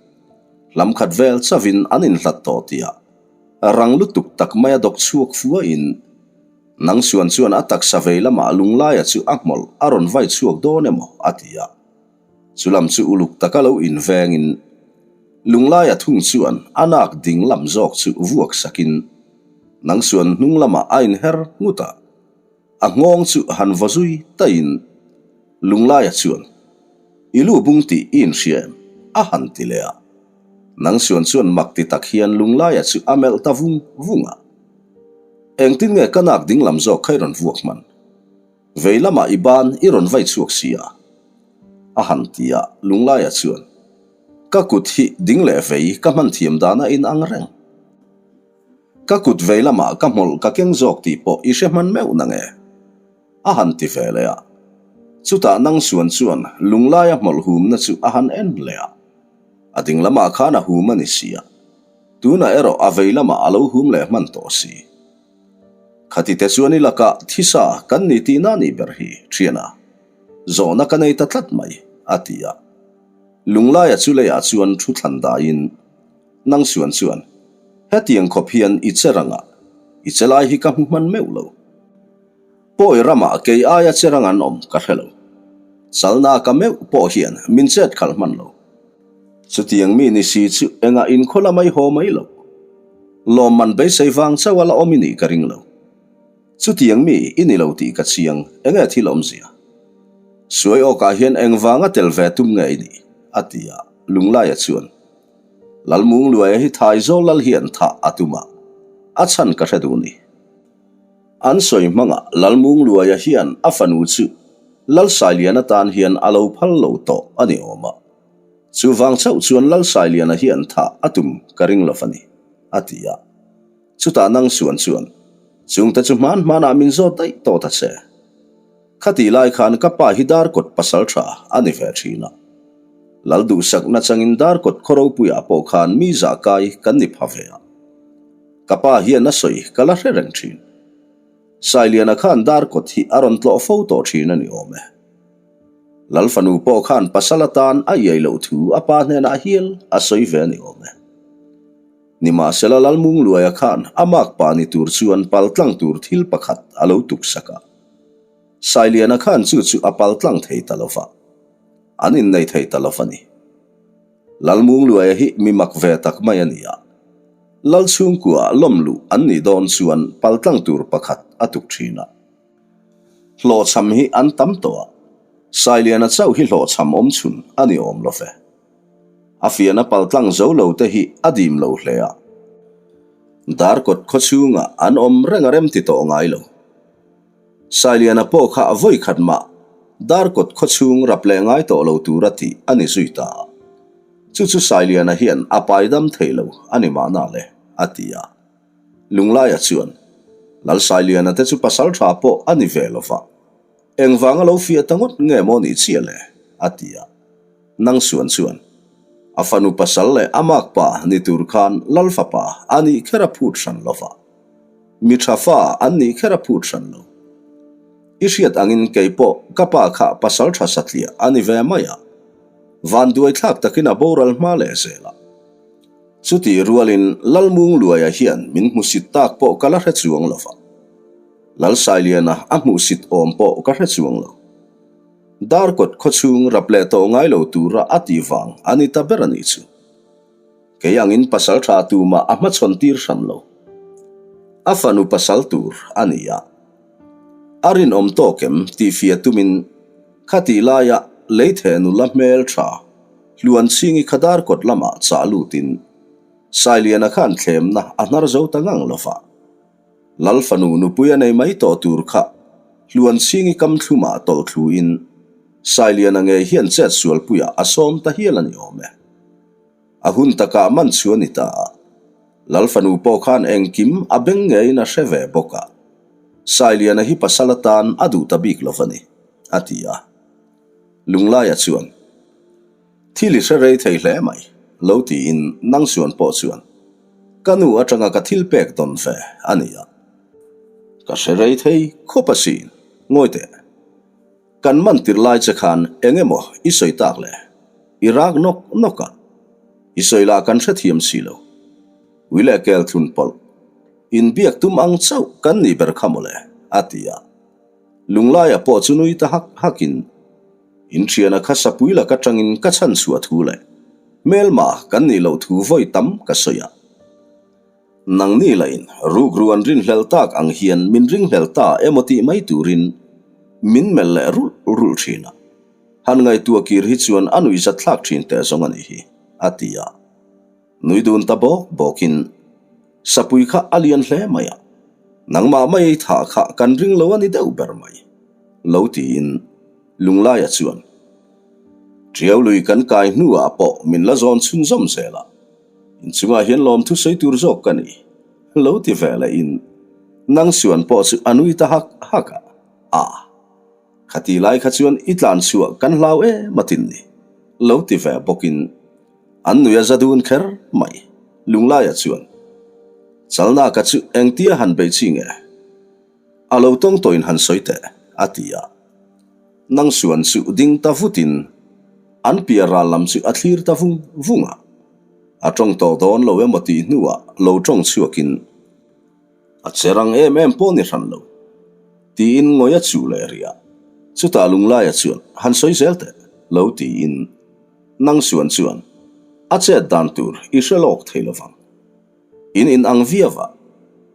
Speaker 1: lam khat vel chavin an inhlat tawh tih a rang lutuk tak maia dawk chhuak fuahin Nang suan chuan a taksa vei lamah Lunglaia chu a hmawlh a rawn vai chhuak dawn emaw a ti a. Chu lam chu uluk taka lo invengin Lunglaia thung chuan a nak ding lam zawk chu vuak sakin nang suan hnung lamah a inher ngut a, a nghawng chu han vaw zui taiin Lunglaia chuan I lu bung tih i inhria em? a han ti leh a. Nang suan chuan mak ti tak hian Lunglaia chu a melh ta vung vung a. Engtin nge ka nak ding lam zawk kha i rawn vuak hman? Vei lamah i ban i rawn vai chhuak si a, a han ti a, Lunglaia chuan, Ka kut hi ding leh vei ka hman thiam dan a inang reng. Ka kut vei lamah ka hmawlh ka keng zawk tih pawh i hre hman meuh na nge? a han ti ve leh a. Chutah nang suan chuan Lunglaia hmawlh humna chu a han en leh a. A ding lamah khan a hum a ni si a, tunah erawh a vei lamah a lo hum leh hman tawh si. Khati te chuan i lakah thisa kan ni tihna nih ber hi, thiana. Zawhna ka nei ta tlat mai, a ti a. Lunglaia chu leiah chuan thu thlan daiin, Nang suan chuan, hetiang khawp hian i che rangah, i che lai hi ka hmu hman meuh lo. Pawi ramah kei aia che rang an awm ka hre lo. Chalna ka meuh pawh hian min chet khalh hman lo. Chutiang mi ni si chu engah inkhaw la mai haw mai lo. Lawmman beisei vang chauh a la awm i nih ka ring lo. Chutiang mi i ni lo tih ka chiang, enge thil awmzia? Suai awkah hian engvanga tel ve tum nge i nih? a ti a, Lunglaia chuan, Lalmungluaia hi Thaizawl lal hian thah a tum a, a chhan ka hre duh ni. An sawi hmangah Lalmungluaia hian a fanu chu Lalsailiana tan hian a lo phal lo tawh a ni awm a. Chuvang chauh chuan Lalsailiana hian thah a tum ka ring lo a ni, a ti a. Chutah nang suan chuan, Chungte chu hman hmanah min zawt daih tawh ta che. Khatih lai khan ka pa hi Darkawt pasal tha a ni ve thin a. Lal duhsakna changin Darkawt khaw ropuiah pawh khan mi zah kai kan ni pha ve a. Ka pa hian a sawi ka la hre reng thin. Sailiana khan Darkawt hi a rawn tlawh fo tawh thin a ni awm e. Lal fanu pawh khan pasal atan a iai loh thu a pa hnenah hial a sawi ve a ni awm e. Nimahsela Lalmungluaia khan a makpa ni tur chuan paltlang tur thil pakhat a lo tuksak a. Sailiana khan chu chu a paltlang thei ta lo va, an innei thei ta lo va ni. Lalmungluaia hi mi mak ve tak mai a ni a, Lal chhungkua lawm luh an nih dawn chuan paltlang tur pakhat a tuk thin a. Hlawhchham hi an tam tawh a, Sailiana chauh hi hlawhchham awm chhun a ni awm lo ve. A fiahna paltlang zo lo te hi a dim lo hle a, Darkawt khaw chhungah an awm reng a remti tawh ngai lo. Sailiana pawh kha vawi khat mah Darkawt khaw chhung rap leh ngai tawh lo tura tih a ni zui ta a. Chu chu Sailiana hian a paidam thei lo a ni mahna le, a ti a. Lunglaia chuan, Lal Sailiana te chu pasal tha pawh a ni ve lo va, engvanga lo fiah ta ngawt nge maw nih chiah le? a ti a. Nang suan chuan, A fanu pasal leh a makpa ni tur khan Lal fapa a nih kher a phut hran lo va. Mi tha fa an nih kher a phut hran lo. I hriat angin kei pawh ka pa kha pasal tha satliah a ni ve mai a. Vanduai thlak takin a boral hma leh zel a. Chutih rualin Lalmungluaia hian min hmusit tak pawh ka la hre chuang lo va. Lalsailiana a hmuhsit awm pawh ka hre chuang lo. Darkawt khawchhung rap leh tawh ngai lo tura a tih vang a ni ta ber a nih chu. Kei angin pasal tha tumah a hmachhawn tir hran lo. A fanu pasal tur a ni a. A rinawm tawk em tih fia tumin khatih laia leitheh nula hmel tha Hluanchhingi kha Darkawt lamah chah lutin Sailiana khan thlemna a hnar zo ta ngang lo va. Lal fanu nupui a nei mai tawh tur kha Hluanchhingi kam thlumah tawlh thluin Sailiana ngei hian chet sualpuiah a sawm ta hial a ni awm e. A hun takah man chu a ni ta a. Lal fanu pawh khan engkim a beng ngeiin a hre ve bawk a. Sailiana hi pasal atan a duh ta bik lo va ni, a ti a. Lunglaia chuan, Thil i hre rei thei hle mai, lo tiin Nangsuan pawh chuan, Ka nu atanga ka thil pek dawn ve a ni a. Ka hre rei thei khawp asin, ngawi teh. Kan man tir lai che khan eng emaw i sawi tak le? I rak nawk nawk a, i sawi lah kan hrethiam si lo. Ui leh kel thlun pawlh, inbiak tum ang chauh kan nih ber kha mawle, a ti a. Lunglaia pawh chu nui ta hak hakin, Inthiana kha sapui lak atangin ka chhan chhuah thu leh hmelma kan nih loh thu vawi tam ka sawi a. Nangni lahin rukru an rinhlelh tak ang hian min ringhlelh ta emaw tih mai turin min melh leh rulh rulh thin a. Han ngaihtuah kir hi chuan a nuihzat thlak thin teh zawng a nih hi, a ti a. Nui dun ta bawk bawkin, Sapui kha a lian hle mai a, nangmah mai ei thah kha kan ring lo a ni deuh ber mai, lo tiin Lunglaia chuan, Tiau lui kan kai hnuah pawh min la zawn chhunzawm zel a, Inchungah hian lawmthu sawi tur zawk ka ni, lo ti ve leh in nang suan pawh chu a nui ta hak hak a, a khati lai kha chuan i tlan chhuah kan hlau em atin ni, lo ti ve bawk in an nui a za dun kher mai, Lunglaia chuan Chalnaka chu engtia han bei chi nge? A lo tawng tawhin han sawi teh, a ti a. Nang suan chu ding ta vutin an piah ral lam chu a thlir ta vung vung a. A tawng tawh dawn lo emaw tih hnuah lo tawng chhuakin a che rang em em pawh ni hran lo tiin ngawi a chuh leh rih a. Chutah Lunglaia chuan han sawi zel teh lo tiin Nang suan chuan a chet dan tur i hre lawk thei lovang. In in ang viau a,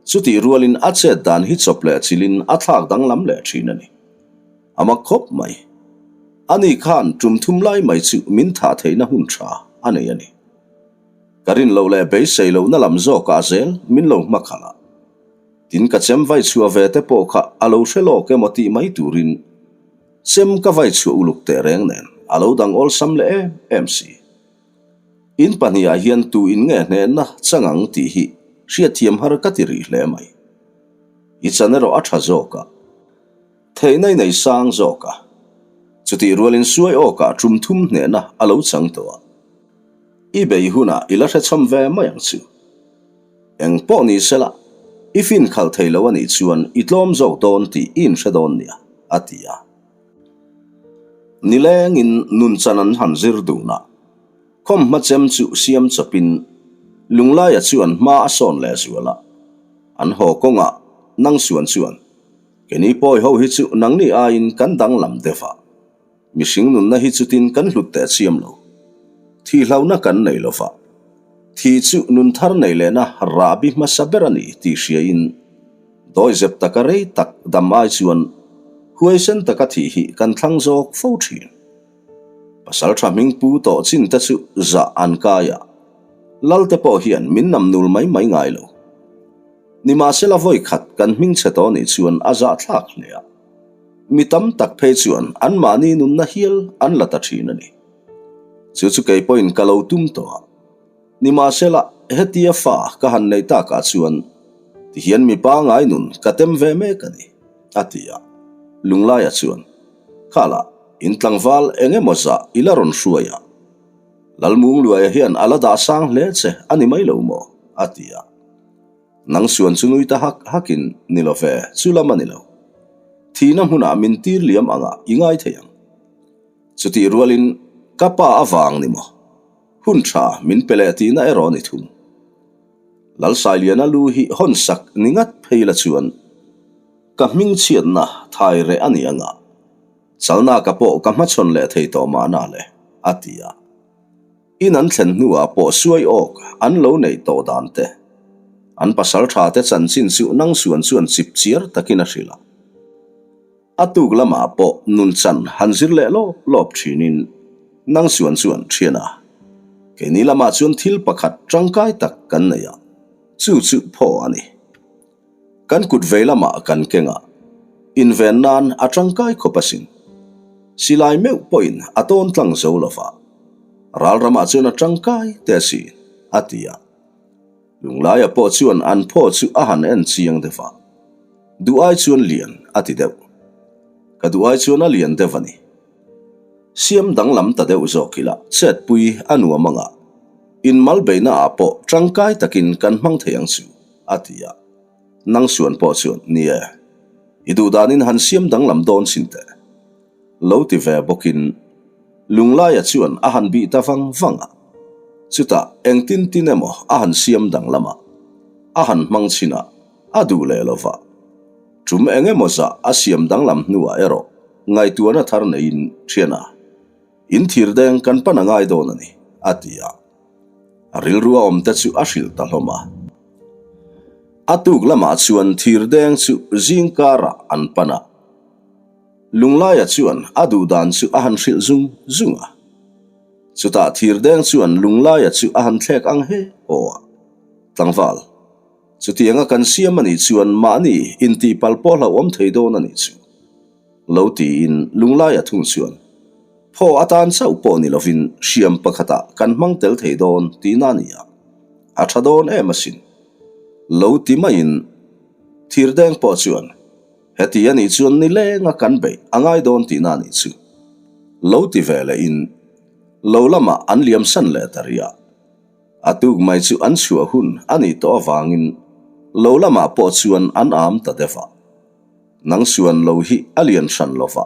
Speaker 1: chutih rualin a chet dan hi chawp leh chilin a thlak danglam leh thin a ni. A mak khawp mai. Ani khan tum thum lai mai chu min thah theihna hun tha a nei a ni. Ka rin loh leh beisei lohna lam zawkah zel min lo hma khalh a. Tin ka chem vai chhuah ve te pawh kha a lo hre lawk emaw tih mai turin chem ka vai chhuah uluk teh reng nen a lo dang awlsam leh em em si. In pahnihah hian tu in nge hnehna chang ang tih hi hriatthiam har ka ti rih hle mai. I chan erawh a tha zawk a, theihna i nei sang zawk a, chutih rualin suai awkah tum thum hnehna a lo chang tawh a, i bei hunah i la hrechham ve mai ang chu. Eng pawh ni sela, i fin khalh thei lo a nih chuan i tlawm zawk dawn tih i inhre dawn nia, a ti a. Nilengin nunchan an han zir dun a, khawmhma chem chu siam chawpin Lunglaia chuan hma a sawn leh zual a, an haw kawngah Nangsuan chuan, Keni pawi ho hi chu nangni aiin kan danglam deuh a, mihring nunna hi chutin kan hlut teh chiam lo. Thihlohna kan nei lo va, thih chu nun thar nei lehna rahbi hmasa ber a ni tih hriain, Dawizep taka rei tak dam ai chuan huaisen taka thih hi kan thlang zawk fo thin. Pasal tha hming pu tawh chin te chu zah an kai a, Lal te pawh hian min nam nul mai mai ngai lo. Nimahsela vawi khat kan hming chhe tawh nih chuan a zah thlak hle a, mi tam tak phei chuan anmahni nunna hial an la ta thin a ni. Chu chu kei pawhin ka lo tum tawh a. Nimahsela, hetia fa ka han neih takah chuan tihian mi pangai nun ka tem ve mek a ni, a ti a. Lunglaia chuan, Khalah, in tlangval eng emaw zah i la rawn hruai a? Lalmungluaia hian a la dah sang hle che a ni mai lo maw? a ti a. Nang suan chu nui ta hak hakin, Ni lo ve, chu lam a ni lo. Thihna hmunah min tir liam angah i ngai thei ang. Chutih rualin, Ka pa avang ni maw? Hun tha min pe leh tihna erawh ni thung. Lalsailiana lu hi hawn sak ni ngat phei la chuan ka hming chhiatna thai reh a ni anga chalnaka pawh ka hmachhawn leh thei tawh mahna le, a ti a. In an thlen hnuah pawh suai awk an lo neih tawh dan te, an pasal tha te chanchin chu nang suan chuan chip chiar takin a hrilh a. A tuk lamah pawh nunchan han zir leh lawp lawp thinin nang suan chuan thian a. Keini lamah chuan thil pakhat tangkai tak kan nei a, chu chu phaw a ni. Kan kut vei lamah kan keng a, inven nan a tangkai khawp asin. Silai meuh pawhin a tawn tlang zo lo va, ral ramah chuan a tangkai teh asin, a ti a. Lunglaia pawh chuan an phaw chu a han en chiang deuh a, duh ai chuan lian a ti deuh. Ka duh ai chuan a lian deuh a ni. Siam danglam ta deuh zawk ila chetpui a nuam anga inmal beihna ah pawh tangkai takin kan hmang thei ang chu, a ti a. Nang suan pawh chuan, Ni e, i duh danin han siam danglam dawn chin teh. Lo ti ve bawkin Lunglaia chuan a han bih ta vang vang a. Chutah engtin tin emaw a han siam danglam a, a han hmang chin a, a duh leh lo va. Tum eng emaw zah a siam danglam hnuah erawh ngaihtuahna thar neiin thian a, In thir deng kan pan a ngai dawn a ni, a ti a. A rilru a awmte chu a hrilh ta hlawm a. A tuk lamah chuan thir deng chu zing karah an pan a. Lunglaia chuan a duh dan chu a han hrilh zung zung a. Chutah thir deng chuan Lunglaia chu a han thlek ang he haw a, Tlangval. Chutianga kan siam a nih chuan mahni intihpalh pawh hlauhawm thei dawn a nih chu. Lo tiin Lunglaia thung chuan, Phaw atan chauh pawh ni lovin hriam pakhatah kan hmang tel thei dawn tihna a ni a, a tha dawn em asin. Lo ti maiin Thirdeng pawh chuan, Heti a nih chuan nilenga kan beih a ngai dawn tihna a nih chu. Lo ti ve lehin lo lamah an liamsan leh ta rih a. A tuk mai chu an chhuah hun a nih tawh avangin lo lamah pawh chuan an am ta deuh a. Nang suan lo hi a lian hran lo va.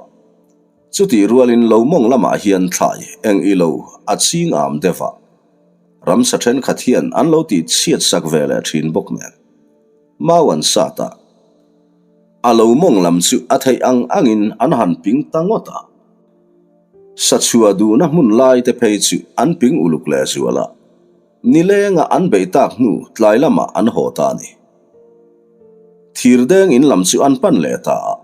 Speaker 1: Chutih rualin lo mawng lamah hian thlai eng i lo a ching am deuh a. Ramsa thenkhat hian an lo tih chhiat sak ve leh thin bawk nen. Mau an sat a. A lo mawng lam chu a theih ang angin an han ping ta ngawt a. Sachhuah duhna hmun lai te phei chu an ping uluk leh zual a, nilenga an beih tak hnu tlai lamah an haw ta a ni. Thirdeng in lam chu an pan leh ta a,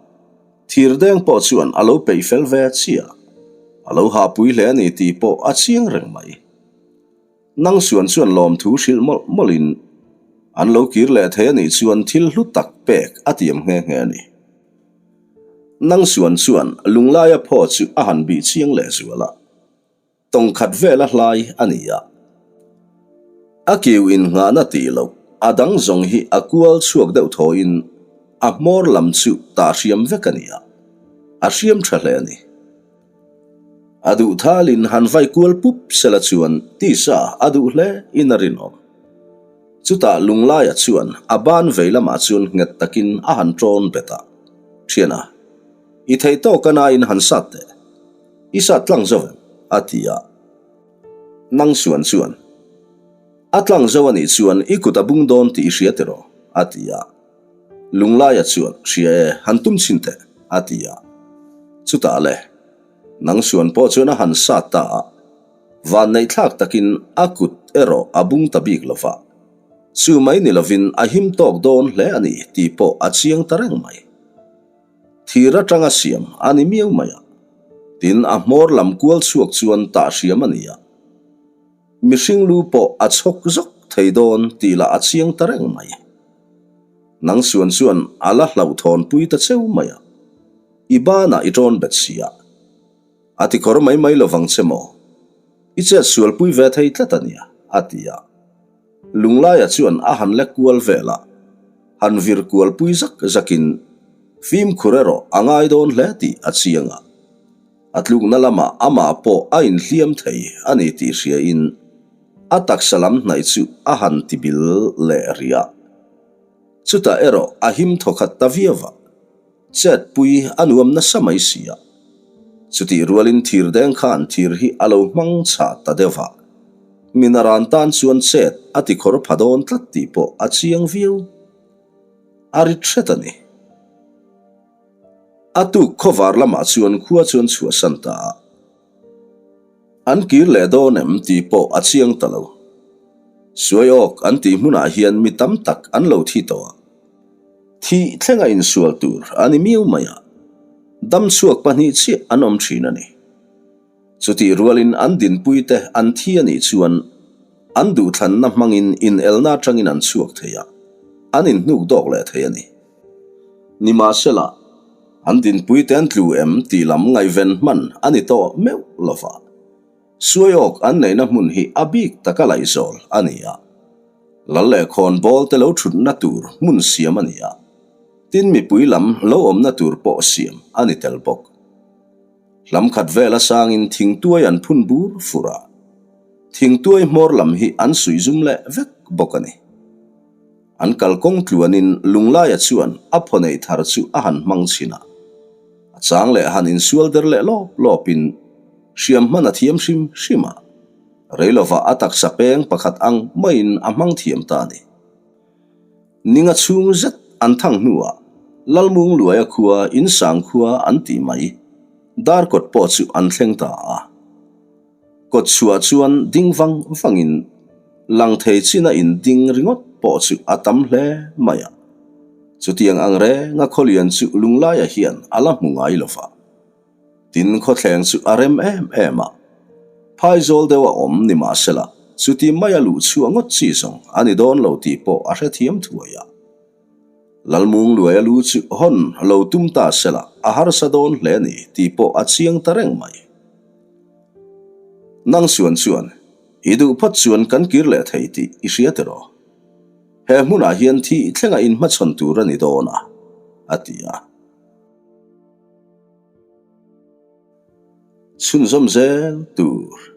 Speaker 1: thirdeng pawh chuan a lo peih fel ve chiah a, a lo hahpui hle a ni tih pawh a chiang reng mai. Nang suan chuan lawmthu hrilh mawlh mawlhin an lo kir leh thei a nih chuan thil hlu tak pek a tiam nghe nghe a ni. Nang suan chuan Lunglaia phaw chu a han bih chiang leh zual a, tawng khat vela hlai a ni a. A kiu innghahna tih loh a dang zawng hi a kual chhuak deuh thawhin a hmawr lam chu tah hriam vek a ni a, a hriam tha hle a ni. A duh thalin han vai kual pup sela chuan tisa a duh hle in a rinawm. Chutah Lunglaia chuan a ban vei lamah chuan nghet takin a han ṭawn bet a, Thiana, i theih tawk a nain han sat teh. I sat tlang zo em? a ti a. Nang suan chuan, A tlang zo a nih chuan i kut a bung dawn tih i hria tiraw? a ti a. Lunglaia chuan, Hria e, han tum chhin teh, a ti a. Chutah le, nang suan pawh chuan a han sat ta a, vanneihthlak takin a kut erawh a bung ta bik lo va. Chu mai ni lovin a him tawk dawn hle a ni tih pawh a chiang ta reng mai. Thir atanga siam a ni miau mai a, tin a hmawr lam kual chhuak chuan tah hriam a ni a. Mihring lu pawh a chhawk zawk thei dawn tih lah a chiang ta reng mai. Nang suan chuan a la hlauhthawnpui ta cheu mai a, i banah i ṭawn bet si a. A ti kawr mai mai lovang che maw? I chet sualpui ve thei tlat a nia, a ti a. Lunglaia chuan a han lek kual vel a, han vir kualpui zak zakin fimkhur erawh a ngai dawn hle tih a chiang a. A tlukna lamah amah pawh a inhliam thei a ni tih hriain a taksa lam hnaih chu a han ti bil leh rih a. Chutah erawh a him thawkhat ta viau a, chetpui a nuam nasa mai si a. Chutih rualin thir deng khan thir hi a lo hmang chhah ta deuh a, minaran tan chuan chet a ti khawr pha dawn tlat tih pawh a chiang viau. A rit hret a ni. A tuk khawvar lamah chuan khua chuan chhuahsan ta a. An kir leh dawn em tih pawh a chiang ta lo. Suai awk an tih hmunah hian mi tam tak an lo thi tawh a. Thih thlenga insual tur a ni miau mai a, damchhuak pahnih chiah an awm thin a ni. Chutih rualin an dinpuite an thi a nih chuan an duhthlanna hmangin inelna atangin an chhuak thei a, an inhnuk dawk leh thei a ni. Nimahsela, an dinpuite an tlu em tih lam ngaihven hman a ni tawh meuh lo va. Suaiawk an neihna hmun hi a bik taka laihzawl a ni a. Lal leh khawnbawl te lo thutna tur hmun siam a ni a, tin mipui lam lo awmna tur pawh siam a ni tel bawk. Hlam khat vel a sangin thingtuai an phun bur fur a, thingtuai hmawr lam hi an suih zum leh vek bawk a ni. An kalkawng tluanin Lunglaia chuan a phaw neih thar chu a han hmang chhin a, a chang leh han insual der leh lawp lawpin hriam hman a thiam hrim hrim a, reilovah a taksa peng pakhat ang maiin a hmang thiam ta a ni. Ninga chhung zet an thang hnuah Lalmung Luaia khua Insang khua an tih mai Darkawt pawh chu an thleng ta a. Kawt chhuah chuan ding vang vangin lang thei china in ding ringawt pawh chu a tam hle mai a. Chutiang ang renga khawlian chu Lunglaia hian a la hmu ngai lo va. Tin khawthleng chu a rem em em a. Phaizawl deuh a awm ni mahsela chuti maia luh chhuah ngawt chi zawng a ni dawn lo tih pawh a hrethiam thuai a. Lalmung Luaia lu chu hawn lo tum ta sela a harsa dawn hle ni tih pawh a chiang ta reng mai. Nang suan chuan i duh phawt chuan kan kir leh thei tih i hria tiraw? He hmunah hian thih thlenga inhmachhawn tur a ni dawn a, a ti a. Chhunzawm zel tur.